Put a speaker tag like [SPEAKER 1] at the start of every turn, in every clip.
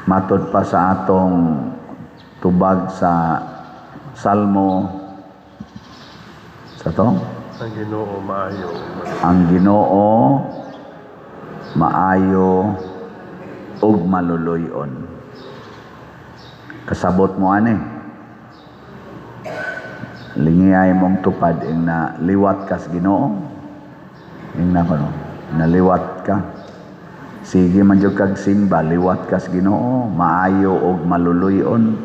[SPEAKER 1] Matod pa sa atong tubag sa Salmo sa to.
[SPEAKER 2] Ang Ginoo maayo.
[SPEAKER 1] Ang Ginoo maayo ug maluluy-on. Kasabot mo ani. Lingiyay mong tupad ing na liwat kas Ginoo. Ing na kono, naliwat ka. Sige man jud kag simba, liwat kas Ginoo, maayo ug maluluy-on.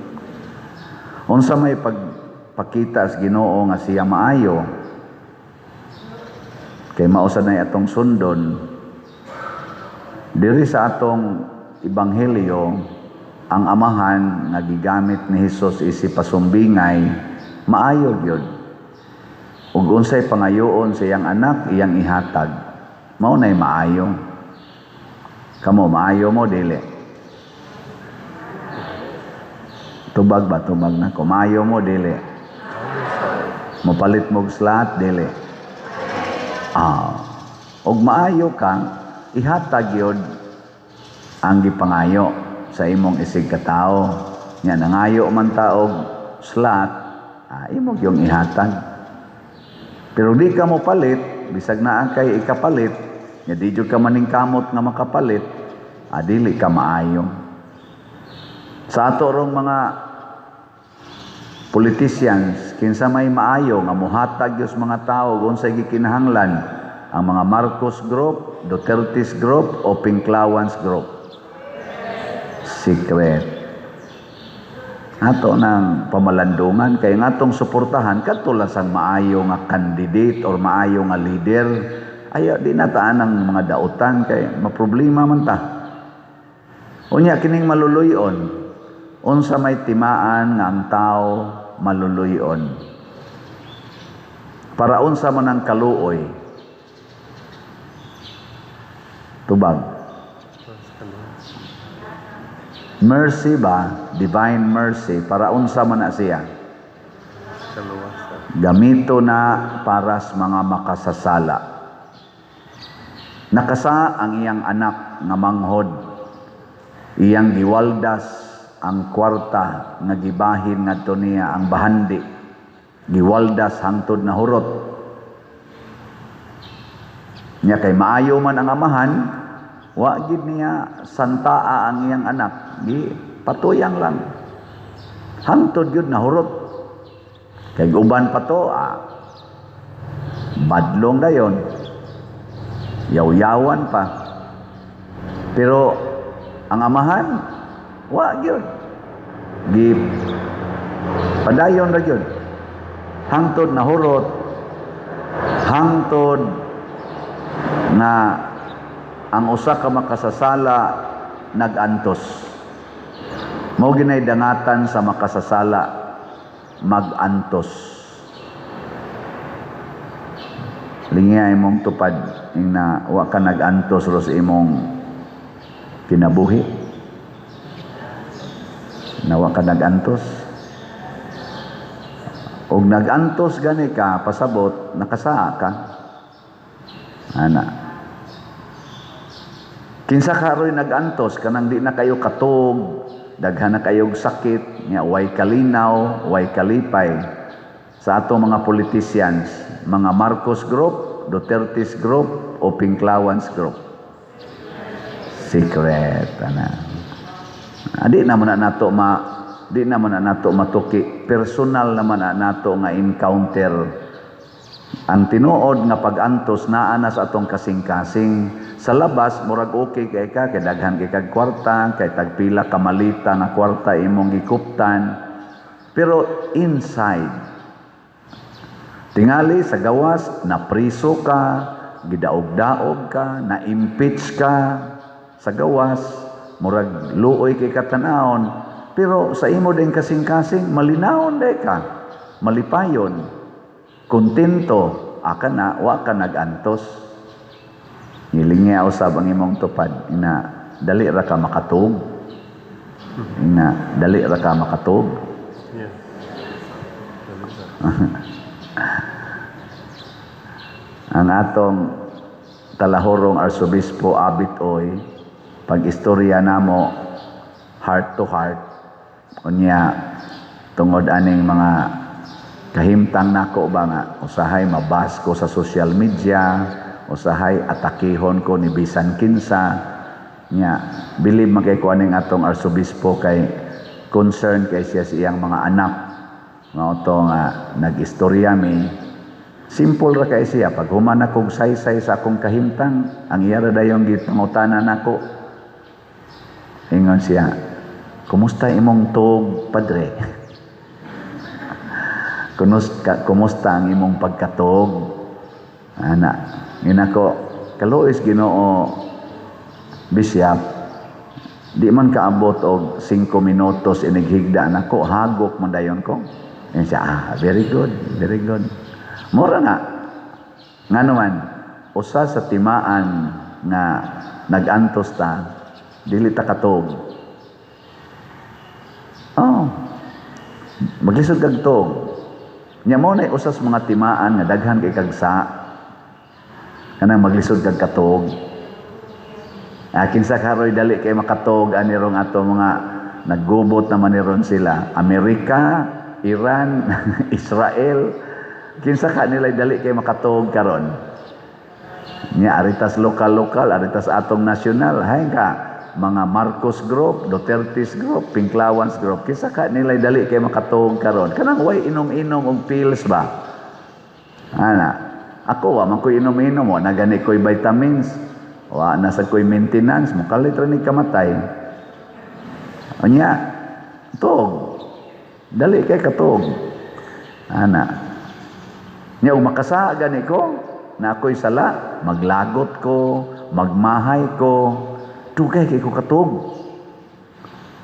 [SPEAKER 1] Unsa may pagpakita sa Ginoo nga siya maayo? Kay mao sad nay atong sundon. Diri sa atong ebanghelyo, ang amahan nga gigamit ni Hesus isip pasumbingay, maayo gyud. Ug unsay pangayoon sa iyang anak, iyang ihatag. Mao nay maayo. Kamo, maayo mo, dili? Tubag ba? Tubag na. Kumayo mo, dili? Mopalit mo slat, dili? Ah. Og maayo ka, ihatag yun ang gipangayo sa imong isig katao. Nya nangayo man ta og slat, imo yung ihatag. Pero di ka mo palit, bisag naa kay ikapalit, nya di jud ka maningkamot nga makapalit, dili ka maayo. Sa ato rong mga politicians, kinsa may maayo nga mohatag gyud sa mga tawo kung unsay gikinahanglan, ang mga Marcos Group, Duterte's Group o Pinklawans Group? Secret. Ato nang pamalandungan kay nga atong suportahan kadto lang sang maayo nga candidate or maayo nga leader. Ayaw di na taan ang mga dautan kay maproblema man ta. Unya kining maluluyon, unsa may timaan nga ang tao maluluyon? Para unsa man ang kaluoy? Tubag. Mercy ba? Divine mercy. Para unsa man na siya? Gamito na para sa mga makasasala. Nakasa ang iyang anak nga manghod. Iyang giwaldas ang kwarta nga gibahin ngadto niya ang bahandi. Giwaldas hangtod na hurot. Nya kay maayo man ang amahan, wa gid niya santaa ang iyang anak, gi patuyang lang. Hangtod gyud nahurot. Kay uban pa to, badlong dayon. Yaw-yawan pa. Pero ang amahan, wa gyud. Gi padayon ra gyud. Hangtod nahurot, hangtod nga ang usa ka makasasala nag-antos. Mao ginay dangatan sa makasasala, mag-antos. Lingya imong tupad ing na wa ka nag-antos ro sa imong kinabuhi. Na wa ka nag-antos. Og nag-antos gani ka, pasabot, nakasaa ka. Ana. Kinsa karoy nag-antos kanang di na kayo katog, daghan na kayog sakit, nya way kalinaw, way kalipay. Sa ato mga politicians, mga Marcos Group, Duterte's Group o Pinklawans Group. Secret ana. Di na man na nato matuki, personal naman na nato nga encounter. Ang tinuod nga pag-antos naa na sa atong kasing-kasing. Sa labas murag okay kay ka, kay daghan kay kag kwarta, kay tagpila ka malita nga kwarta imong gikuptan. Pero inside, tingali sa gawas napriso ka, gidaog-daog ka, na-impeach ka sa gawas, murag luoy kay katanawon. Pero sa imo din kasing-kasing malinawon day ka, malipayon, kontento, aka na, wa ka nag-antos. Ngilingi usab ang imong tupad, ina dali ra ka makatug. Ina dali ra ka makatug.
[SPEAKER 2] Yes.
[SPEAKER 1] Ang atong talahorong Arsobispo Abit Oy, pag istorya namo Heart to heart. Unya tungod aning mga kahimtang nako ba nga usahay mabas ko sa social media, usahay atakihon ko ni bisan kinsa. Nya bilib man kay ko aning atong arsobispo kay concern kay siya sa iyang mga anak. Mao to nga nag-istorya mi. Simple ra kay siya. Pag human akong saysay sa akong kahimtang, ang iya ra dayong gipangutana nako. Ingon siya, "Kumusta imong tuog, padre? Kumusta, kumusta ang imong pagkatuog?" Ana, inako, "Kaluoy sa Ginoo, Bishop, di man kaabot og 5 minutos inighigda nako, hagok man dayon ko." Yan siya, "Ah, very good, very good." Mura na. Nga naman, usa sa timaan nga nag-antos ta, dili ta katuog. Oh, maglisod kag tuog. Nya mo na usa sa mga timaan nga daghan kay kagsa kanang maglisod kag katuog. Ah, kinsa karoy dali kay makatuog ani rong ato mga naggubot naman ni ron sila? Amerika, Iran, Israel. Kinsa ka nila dali kay makatuog karon? Nya aritas lokal-lokal, aritas atong nasyonal, hay ka mga Marcos Group, Duterte's Group, Pinklawans Group, kinsa ka nila dali kay makatuog karon? Kanang way inom-inom og pills ba? Ana, ako wa man ko'y inom-inom, wa na gani ko'y vitamins, wa na sa ko'y maintenance, mukalit ra ni kamatay. Unya, tuog. Dali kay katuog. Ana. Nya ug makasa gani ko, na ako'y sala, maglagot ko, magmahay ko, dugay kay ko katuog.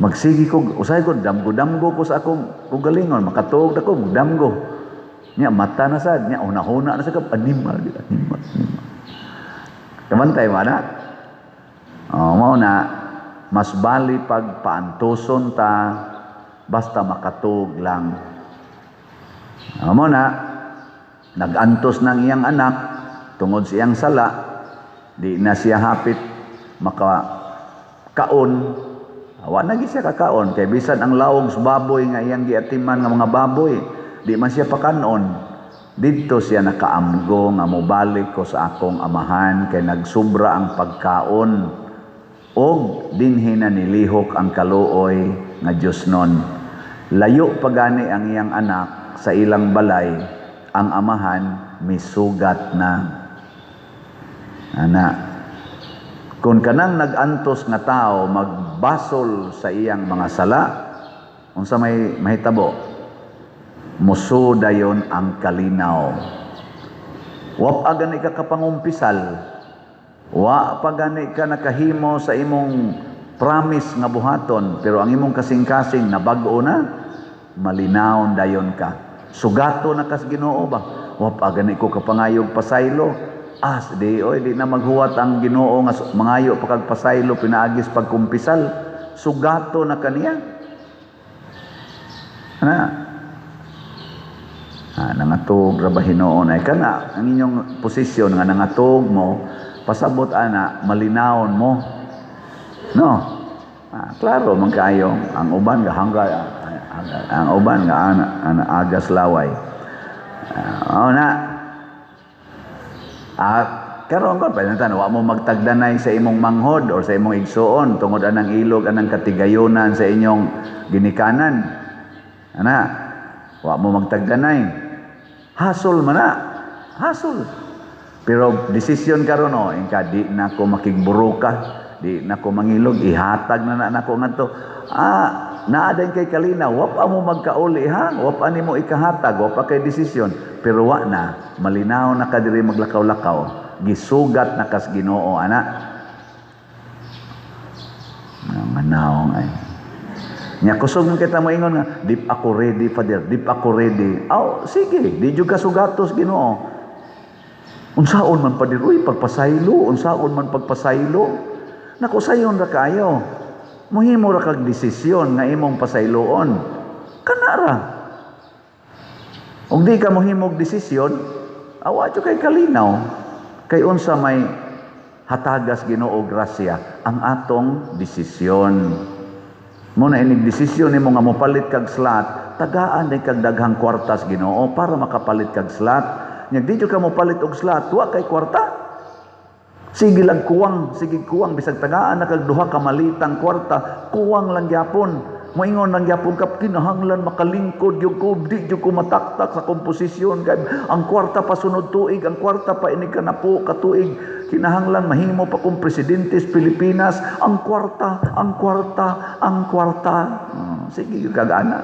[SPEAKER 1] Magsigi ko, usahay ko, damgo-damgo ko sa akong kaugalingon, makatuog na ko, magdamgo. Nya mata na sad, nya huna-huna na sa ka, animal, animal, animal. Kabantay mo na? Oh, mao na, mas bali pag paantuson ta, basta makatuog lang. Oh, mao na, nag-antos ng iyang anak, tungod sa iyang sala, di na siya hapit makakaon. Wa na gyud siya kakaon kay bisan ang lawog sa baboy nga iyang giatiman nga mga baboy, di man siya pakanon. Didto siya nakaamgo nga mobalik ko sa akong amahan kay nagsubra ang pagkaon, og dinhi na nilihok ang kaluoy nga Dios nun. Layo pa gani ang iyang anak sa ilang balay, ang amahan misugat na. Ana, kung kanang nag-antos nga tao magbasol sa iyang mga sala, unsa may mahitabo? Muso dayon ang kalinaw. Wa pa gani ka kapangumpisal. Wa pa gani ka nakahimo sa imong promise nga buhaton, pero ang imong kasing-kasing nabag-o na, malinawon dayon ka. Sugato na kas Ginoo ba? Wa pa gani ko kapangayog pasaylo. As di oy, di na maghuwat ang Ginoo nga mangayo pa kag pasaylo pinaagis pagkumpisal. Sugato na kaniya. Ana. Ah, nangatog ra ba hinuon ay kana ang inyong posisyon nga nangatog mo, pasabot ana malinawon mo, no? Ah, klaro man kaayo ang uban ga hangga, ang uban nga ana, ana agas laway. Ah, oh, na ah, karon ko pa wa mo magtagdanay sa imong manghod or sa imong igsuon tungod anang ilog, anang katigayonan sa inyong ginikanan. Ana, wa mo magtagdanay, hasol man na, hasol. Pero desisyon karon, no, ingka di na ko makigburuka, di na ko mangilog, ihatag na na nako ngadto. Ah, naa din kay kalinaw, wa pa mo magkauli ha, wa pa nimo ikahatag, wa pa kay desisyon, pero wa na, malinaw na ka diri maglakaw-lakaw, gisugat na kas Ginoo ana. Nga naong ay. Nya kusog man kita moingon nga, "Di pa ako ready, Father, di pa ako ready." Aw, sige, di jud ka sugatos Ginoo. Unsaon man pa uy, pagpasaylo, unsaon man pagpasaylo. Naku, sayon ra kayo. Muhimo ra kag desisyon nga imong pasayloon. Kana ra. Ug di ka mohimog desisyon, awa jud kay kalinaw. Kay unsa may hatagas Ginoo grasya ang atong desisyon. Mo na inig desisyon nimo nga mopalit kag slot, tagaan din kag daghang kwartas Ginoo para makapalit kag slot. Nya di jud ka mopalit og slot, wa kay kwarta. Sige lang kuwang, sige kuwang, bisag tagaan na kag duha ka malitang kwarta, kuwang lang gyapon. Moingon lang gyapon ka, kinahanglan makalingkod gyud ko, di gyud ko mataktak sa komposisyon kay ang kwarta pa sunod tuig, ang kwarta pa inig ka napo ka tuig, kinahanglan mahimo pa kong presidente sa Pilipinas, ang kwarta, ang kwarta, ang kwarta. Sige gyud kag ana.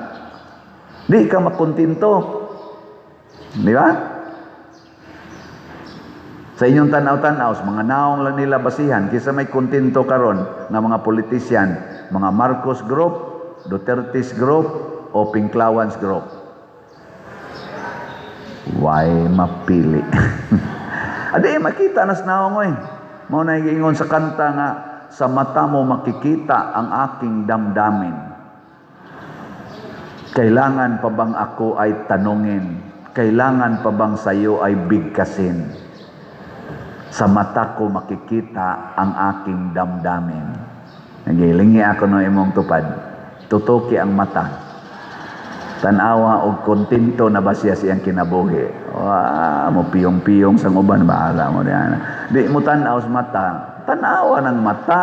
[SPEAKER 1] Di ka makontento. Di ba? Sa inyong tanaw-tanaw, sa mga naong lang nila basihan, kisa may kontento karon nga mga politician, mga Marcos Group, Duterte's Group, o Pinklawans Group. Why mapili? Adi makita nas naong oy. Mao na giingon sa kanta nga, "Sa mata mo makikita ang aking damdamin. Kailangan pa bang ako ay tanungin? Kailangan pa bang sayo ay bigkasin? Sa mata ko makikita ang aking damdamin." Nagilingi ako no imong tupad. Tutuki ang mata. Tanawa og kontento na ba siya siyang kinabuhi. Wa mo piyong-piyong sang uban, bahala mo diyan. Di mo tan-aw sa mata. Tanawa ng mata.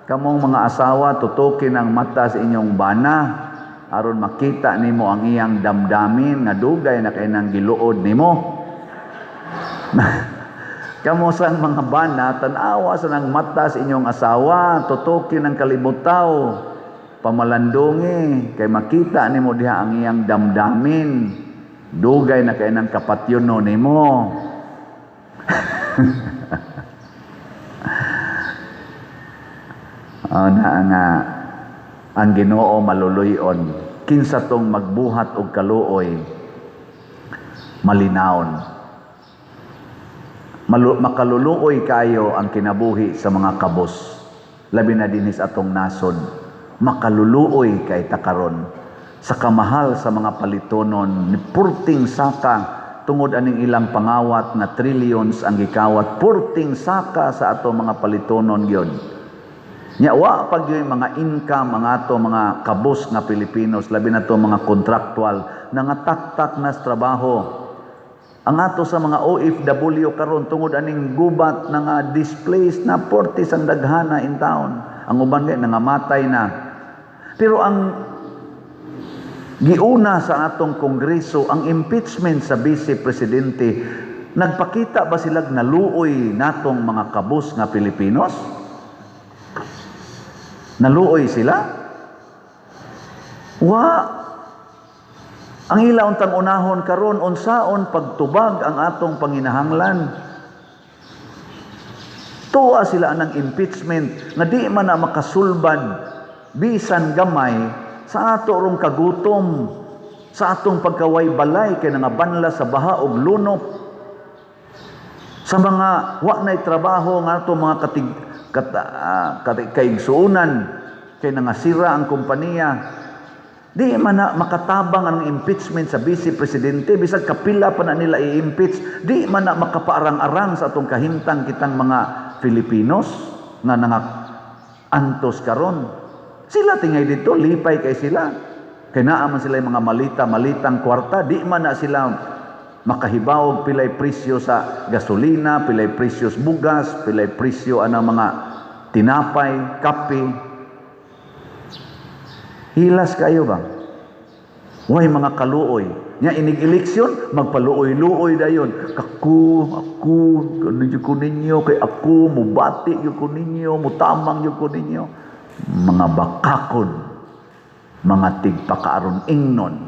[SPEAKER 1] Kamong mga asawa, tutuki ng mata sa inyong bana aron makita nimo ang iyang damdamin nga dugay na kay nang giluod nimo. Kamo sang mga bana, tanawa sa nang mata sa inyong asawa, tutuki ng kalibutaw, pamalandungi, kay makita nimo diha ang iyang damdamin. Dugay na kay nang kapatyono nimo. Oh, na nga ang Ginoo maluluyon, kinsa tong magbuhat og kaluoy malinawon. Makaluluoy kayo ang kinabuhi sa mga kabos, labi na dinhi sa atong nasod. Makaluluoy kay takaron sa kamahal sa mga palitonon ni purting saka tungod aning ilang pangawat nga trillions ang gikawat, purting saka sa ato mga palitonon gyud. Nya wa pag yung mga income ang ato mga kabos nga Pilipinos, labi na to mga kontraktual nangataktak na sa trabaho. Ang ato sa mga OFW karon tungod aning gubat na nga displaced na 40 sang daghana in town. Ang uban kay nangamatay na. Pero ang giuna sa atong kongreso ang impeachment sa vice presidente, nagpakita ba silag naluoy natong mga kabos nga Pilipinos? Naluoy sila? Wa. Ang ila untang unahon karon unsaon pagtubag ang atong panginahanglan. Tuwa sila anang impeachment nga di man na makasulbad bisan gamay sa ato rong kagutom, sa atong pagkaway balay kay nangabanla sa baha og lunop, sa mga wa nay trabaho nga ato mga katig kat, kaigsuonan kay nangasira ang kompanya. Di man na makatabang ang impeachment sa vice presidente, bisag kapila pa na nila i-impeach, di man na makapaarang-arang sa atong kahimtang kitang mga Filipinos nga nanga-antos karon. Sila tingay dito, lipay kay sila. Kay naa man sila yung mga malita-malitang kwarta, di man na sila makahibawog pilay presyo sa gasolina, pilay presyo sa bugas, pilay presyo anang mga tinapay, kape. Hilas kayo ba? Way mga kaluoy. Nya inig eleksyon, magpaluoy-luoy dayon. Kaku, aku, ano ko ninyo, kay ako, mubati gyud ko ninyo, mutamang gyud ko ninyo. Mga bakakon, mga tigpakaaron ingnon.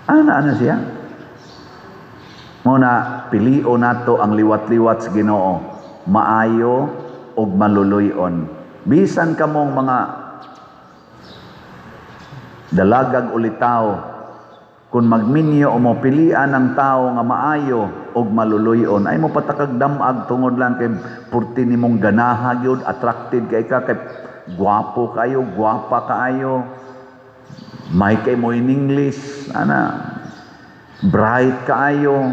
[SPEAKER 1] Ana, ana siya? Muna, pilio nato ang liwat-liwat sa Ginoo. Maayo og maluluyon. Bisan kamong mga dalagag ulitaw, kung magminyo o mopilian ang tao nga maayo og maluluyon, ay mo patakag damag tungod lang kay purti nimong ganaha gyud, attracted kay ka, kay gwapo kayo, gwapa kaayo, may kay mo in English, ana, bright kaayo,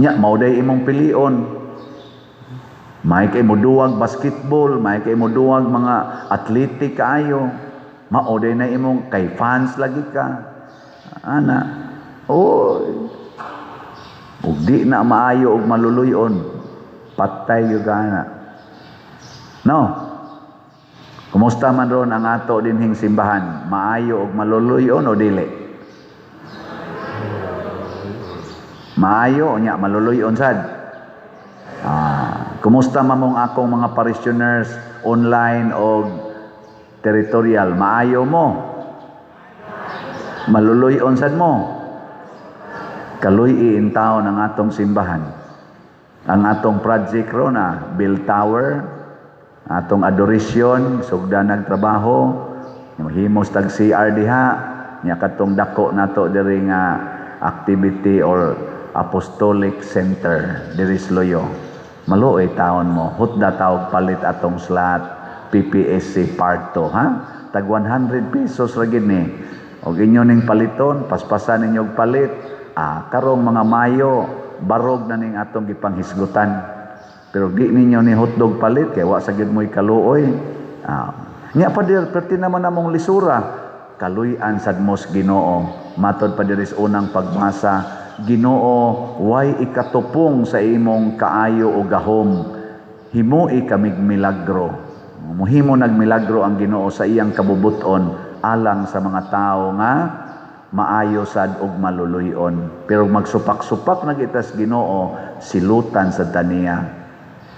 [SPEAKER 1] nya mao day imong pilion. May kay mo duwag basketball, may kay mo duwag mga athletic kaayo. Mao day na imong kay fans lagi ka. Ana. Oy. Ug di na maayo og maluluyon, patay gyud ka ana. No? Kumusta man ron ang ato dinhing simbahan? Maayo og maluluyon o dili? Maayo nya maluluyon sad. Kumusta man mong akong mga parishioners online o territorial? Maayo mo? Maluluyon sad mo? Kaluy taon ang atong simbahan. Ang atong project ron Bell Tower, atong adoration, sugda nagtrabaho, himos tag CR diha, nya katong dako nato diri nga activity or apostolic center diri sa Loyo. Maluoy taon mo, hutda tawag palit atong slot PPSC part 2, ha? Tag 100 pesos ra gid ni. Og inyo ning paliton, paspasan ninyo og palit. Karong mga Mayo, barog na ning atong gipanghisgutan. Pero di ninyo ni hotdog palit kay wa sa gyud mo'y kaluoy. Nya pader, perti naman namong lisura. Kaluy-an sad mos Ginoo. Matod pa diri sa unang pagbasa, Ginoo, way ikatupong sa imong kaayo o gahom. Himui kamig milagro. Muhimo nagmilagro ang Ginoo sa iyang kabubuton alang sa mga tao nga maayo sad og maluluyon. Pero magsupak-supak na gitas Ginoo, silutan sa taniya.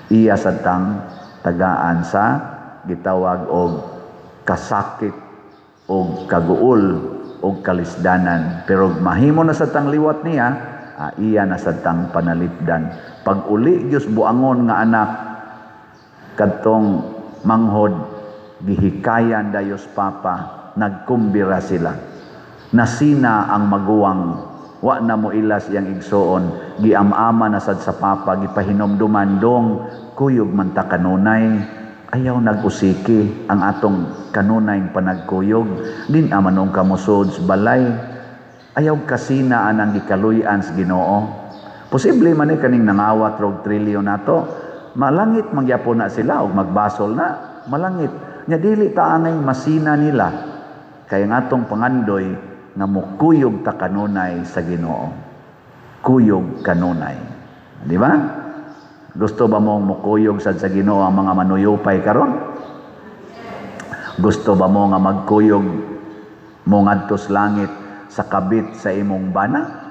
[SPEAKER 1] Iya sad tang tagaan sa gitawag og kasakit og kaguol og kalisdanan. Pero mahimo na sa tang liwat niya, iya na sa tang panalipdan. Pag uli Diyos buangon nga anak kadtong manghod, gihikayan dayos papa, nagkumbira sila. Nasina ang maguwang, wa na mo ilas iyang igsoon, giamama na sad sa papa, gipahinomduman dong, kuyog man ta kanunay, ayaw nag-usiki ang atong kanunay panagkuyog, din amanong kamusod sa balay, ayaw kasina anang gikaluy-an sa Ginoo. Posible man ni kaning nangawat rog trilyon nato, malangit mangyapon na sila og magbasol na, malangit. Nya dili ta angay masina nila, kay ang atong pangandoy nga mukuyog ta kanunay sa Ginoo. Kuyog kanunay. Di ba? Gusto ba mong mukuyog sad sa Ginoo ang mga manuyupay karon? Gusto ba mo nga magkuyog mo ngadto sa langit sa kabit sa imong bana?